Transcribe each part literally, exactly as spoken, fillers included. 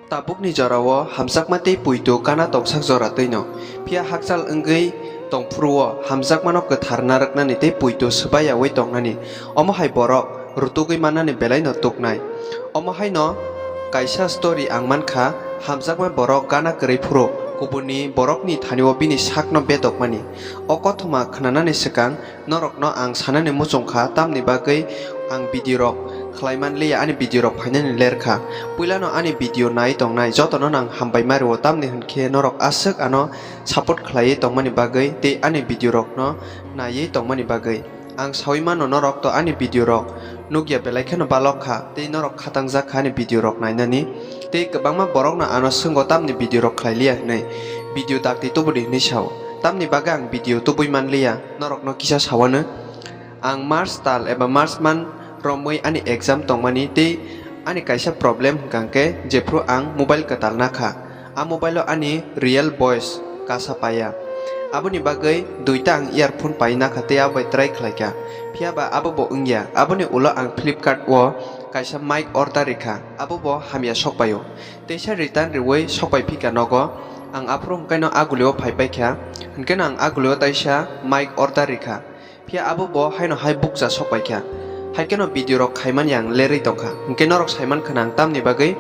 Tabukni jorao hamjakma tei poito gana tongsak jora twino. Phiya hakchal wngwi tongphuru-o hamjakmano kwthar narwknani tei poito swbayawi tongnani. Omo hai borok rutugwi mannani belaino tuknai. Omo haino kaisa story ang mankha, hamjakma borok gana kwrwi phuru kubunni borokni thani-o bini sakno bedokmani. O kothoma khnanani swkang norokno ang sanani muchung kha, tamni bagwi ang video rok khlai man liya, ani video rok phainani ler kha. Puilano ani video nai tongnai jotono ang hambai ma rwo, tamni hwn khe norok aswk ano support khlaiwi tongmani bagwi tei ani video rokno naiwi tongmani bagwi. Ang saui mano norok to ani video rok nukya belai kheno balok kha tei norok khatangjak kha ani video rok nainani. Tei kwbangma borokno ano swngo tamni video rok khlai liya hwnwi, video dakti tubudi hwnwi sao. Tamni bagwi ang video tubui man liya, norokno kisa sawano. Ang March tal eba March month romwi ani exam tongmani tei ani kaisa problem hwnkha khe jephru ang mobile kwtal nakha. A mobile o ani real voice kasa paiya. Aboni bagwi duita ang earphone pai nakha tei abo bai try khlaikha. Phiya ba abo bo wngya. Aboni ulo ang Flipkart o kaisa mic order rikha. Abo bo hamya sokpaio. Teisa return riwi sokpai phikha nogo. Ang aphuru hwnkhaino a gulio phaipaikha. Hwnkhe no ang a gulio taisa mic order rikha. Phiya abo bo haino hai bukcha sokpaikha. Haikheno video rok khaimani ang lerwi tongkha. Hwnkhe norok saimankha na ang tamni bagwi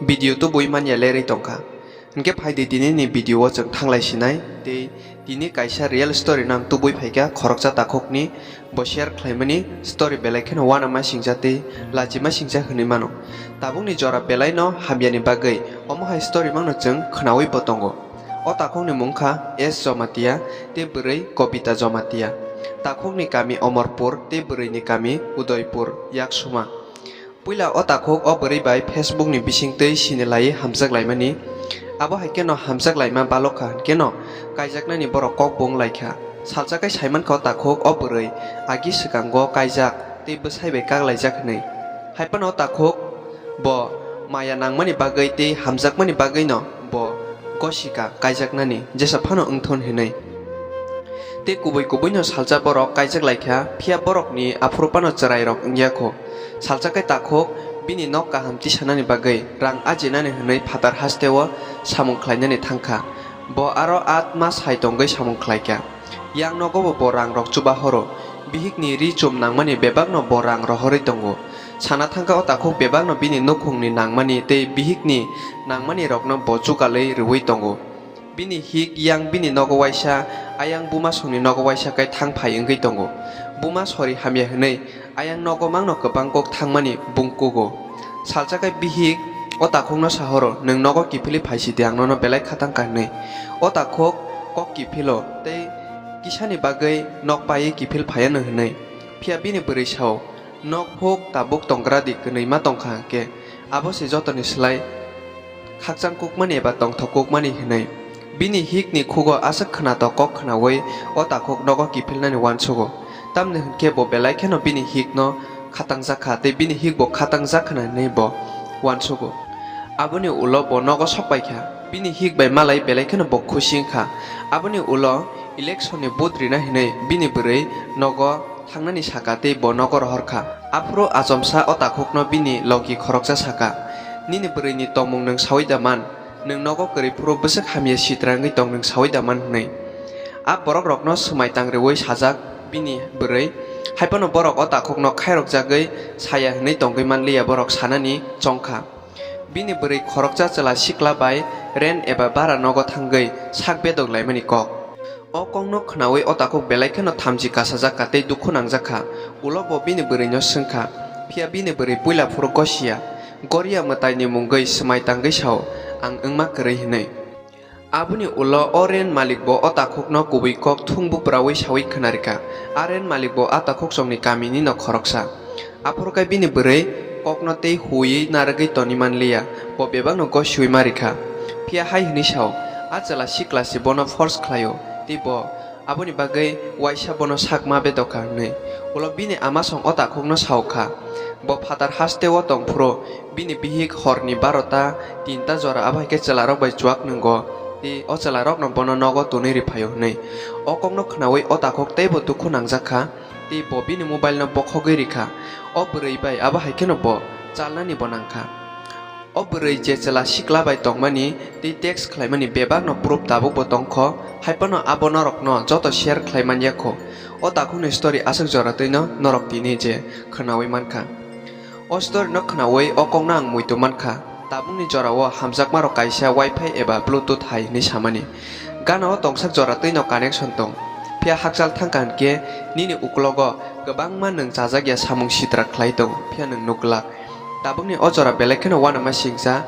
video tubui manya lerwi tongkha. Hwnkhe phaidi tinini video o chwng thanglai sinai tei tini kaisa real story no ang tubui phaikha khoroksa takhukni bo share khlaimani story belai kheno uanama singcha tei lachima singcha hwnwi mano. Tabukni jora belaino hamyani bagwi omo hai story mangno chwng khwnaui bo tongo. O takhukni mung kha S Jomatia tei bwrwi Kobita Jomatia. Takhukni kami Omorpur tei bwrwini kami Udaipur, Yaksuma. Puila o takhuk o bwrwi bai Facebook ni bisingtwi sinilaiwi hamjak laimani. Abo hai kheno hamjak laima balok kha hwnkhe no kaijaknani borok kok bo wng lai kha. Salsa khe saiman kha o takhuk o bwrwi agi swkango kaijak tei bwsai bai kak laijak hwnwi. Hai phano o takhuk bo maya nangmani bagwi tei hamjakmani bagwino bo gosika kaijaknani jesa phano wngthun hinwi. Tei kubui kubuino salsa borok kaijak laikha, phiya borokni aphuru phano chwrairok wngya kho. Salsa khe takhuk bini nok kaham tisanani bagwi rang ajinani hwnwi phatar hasteo samung khlainani thangkha. Bo aro atma sai tongwi samung khlaikha. Yang nogo bo, bo rangrok chuba horo. Bihikni ri chum nangmani bebakno bo rang rohorwi tongo. Sana thangkha o takhuk bebakno bini nukhungni nangmani tei bihikni nangmanirokno bo chukalwi rwui tongo. Bini hik yang bini nogo waisa, ayang buma songni nogo waisa khe thang phai wngwi tongo. Buma sori hamya hwnwi ayang nogo mangno kwbang kok thangmani bung kugo. Salsa khe bihik o takhukno sa horo, "Nwng nogo kiphilwi phai si di, ang nono belai khatang kha," hwnwi. O takhuk kok kiphilo tei kisani bagwi nok paiwi kiphil phaiano hwnwi. Phiya bini bwrwi sao, "Nok phuk tabuk tonggra di, kwnwi ma tongkha hwnkhe, abo se jotoni slai khakchang kukmani eba tongthok kukmani," hwnwi. Bini hikni khugo aswk khwnatok kok khwnaui o takhuk nogo kiphilnani uansugo. Tamni hwnkhe bo belai kheno bini hikno khatangjak kha tei bini hikbo khatangjak khna hwnwi bo uansugo. Aboni ulo bo nogo sokpai kha. Bini hik bai malai belai kheno bo khusi wng kha. Aboni ulo election ni vote rina hinwi bini bwrwi nogo thangnani saka tei bo nogo rohor kha. Aphuru achomsa o takhukno bini logi khoroksa saka, "Nini bwrwini tongmung nwng saui da man? Nwng nogo kwrwi phuru bwswk hamya sitra wngwi tong nwng saui da man?" hwnwi. A borokrokno swmai tang rwui sajak bini bwrwi, hai phano borok o takhukno khairokjagwi saya hwnwi tongwi man liya borok sanani chong kha. Bini bwrwi khoroksa chwla sikla bai rent eba bara nogo thangwi sak bedok laimani kok. O kokno khwnaui o takhuk belai kheno thamchi kasajak kha tei dukhu nangjak kha. Ulo bo bini bwrwino swng kha, phiya bini bwrwi puila phuru gosia. Goria mwtaini mungwi swmai tangwi sao, "Ang wngma kwrwi," hwnwi. Aboni ulo o rent malik bo o takhukno kubui kok thung bupraui saui khwnarikha. A rent malik bo a takhuk chongni kamini no khoroksa. Aphuru khe bini bwrwi kokno tei huiwi narwgwi toni man liya, bo bebakno gosiui ma rikha. Phiya hai hwnwi sao, "A chwla sikla se bono force khlaio," tei bo aboni bagwi waisa bono sak ma bedokha hwnwi. Ulo bini ama song o takhukno sao kha. Bo phatar hasteo tong phuru bini bihik horni barota tinta jora abo hai khe chwlarok bai chuak nwngo, tei o chwlarokno bono nogo tonwi riphaio hwnwi. O kokno khwnaui o takhuk teibo dukhu nangjak kha, tei bo bini mobile no bokhogwi rikha. O bwrwi bai abo hai kheno bo chalnani bo nangkha. O bwrwi je chwla sikla bai tongmani tei text khlaimani bebakno proof tabukbo tongkho, haiphano abo norokno joto share khlai manya kho. O takhukni story aswk jora twino norok tini je khwnawi mankha. O story no khwnawi o kokno ang muitu mankha. Tabukni jorao hamjakmarok kaisa Wi-Fi eba Bluetooth hai hwnwi samani. Gana o tongsak jora twino connection tong. Phiya hakchal thangkha hwnkhe nini uklogo kwbangma nwng chajakya samung sitra khlai tong, phiya nwng nukglak. Tabukni o jora belai kheno uanama singcha,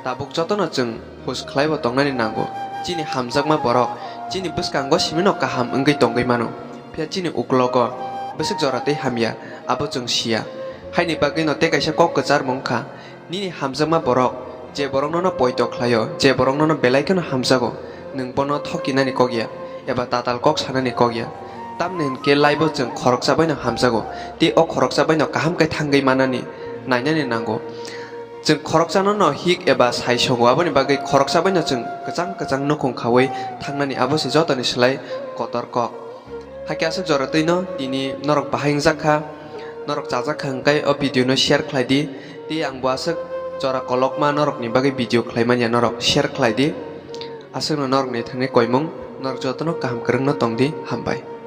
tabuk jotono chwng hus khlaibo tongnani nango. Chini hamjakma borok chini bwskango simino kaham wngwi tongwi mano, phiya chini uklogo bwswk jora tei hamya, abo chwng siya. Haini bagwino tei kaisa kok kwcharmung wngkha, nini hamjakma borok je borok nono poito khlaio, je borok nono belai kheno hamjago, nwng bono thokinani kok ya, eba tatal kok sanani kok ya. Tamni hwnkhe laibo chwng khoroksa baino hamjago, tei o khoroksa baino kaham khe thangwi manani nainani nango. Chwng khoroksano no hik eba sai songo, aboni bagwi khoroksa baino chwng kwchang kwchang nukhung khaui thangnani, abo se jotoni slai kotor kok. Hakhe aswk jora twino tini norok bahai wngjakha, norok chajakha hwnkhe o video no share khlai di, tei ang bo aswk jora kolokma norokni bagwi video khlai manya, norok share khlai di. Aswkno norokni thani koimung, norok jotono kaham kwrwngno tong di, hambai.